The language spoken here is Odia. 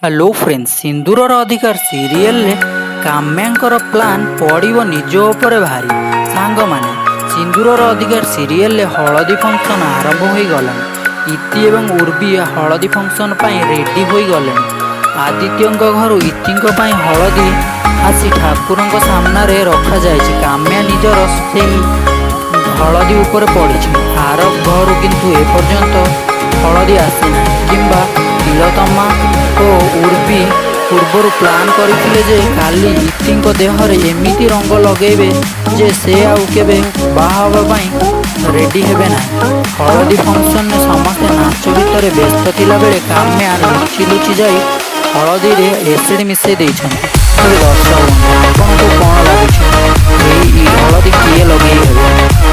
ହ୍ୟାଲୋ ଫ୍ରେଣ୍ଡସ୍, ସିନ୍ଦୁରର ଅଧିକାର ସିରିଏଲରେ କାମ୍ୟାଙ୍କର ପ୍ଲାନ୍ ପଡ଼ିବ ନିଜ ଉପରେ ଭାରି। ସାଙ୍ଗମାନେ, ସିନ୍ଦୁରର ଅଧିକାର ସିରିଏଲରେ ହଳଦୀ ଫଙ୍କସନ୍ ଆରମ୍ଭ ହୋଇଗଲାଣି। ଇତି ଏବଂ ଉର୍ବି ହଳଦୀ ଫଙ୍କସନ୍ ପାଇଁ ରେଡି ହୋଇଗଲେଣି। ଆଦିତ୍ୟଙ୍କ ଘରୁ ଇତିଙ୍କ ପାଇଁ ହଳଦୀ ଆସି ଠାକୁରଙ୍କ ସାମ୍ନାରେ ରଖାଯାଇଛି। କାମ୍ୟା ନିଜର ସେଇ ହଳଦୀ ଉପରେ ପଡ଼ିଛି। ଆରବ ଘରୁ କିନ୍ତୁ ଏପର୍ଯ୍ୟନ୍ତ ହଳଦୀ ଆସିନାହିଁ କିମ୍ବା ତିଳୋତ୍ତମା ଓ ଉର୍ବି ପୂର୍ବରୁ ପ୍ଲାନ୍ କରିଥିଲେ ଯେ କାଲି ଇତିଙ୍କ ଦେହରେ ଏମିତି ରଙ୍ଗ ଲଗେଇବେ ଯେ ସେ ଆଉ କେବେ ବାହା ହେବା ପାଇଁ ରେଡି ହେବେ ନାହିଁ। ହଳଦୀ ଫଙ୍କସନରେ ସମସ୍ତେ ନାଚ ଗୀତରେ ବ୍ୟସ୍ତ ଥିଲାବେଳେ କାମ୍ୟା ଲୁଚି ଲୁଚି ଯାଇ ହଳଦୀରେ ଏସିଡ୍ ମିଶାଇ ଦେଇଛନ୍ତି। ତେବେ ଦର୍ଶକ ବନ୍ଧୁ, ଆପଣଙ୍କୁ କ'ଣ ଲାଗୁଛି, ଏଇ ହଳଦୀ କିଏ ଲଗେଇ ହେବ?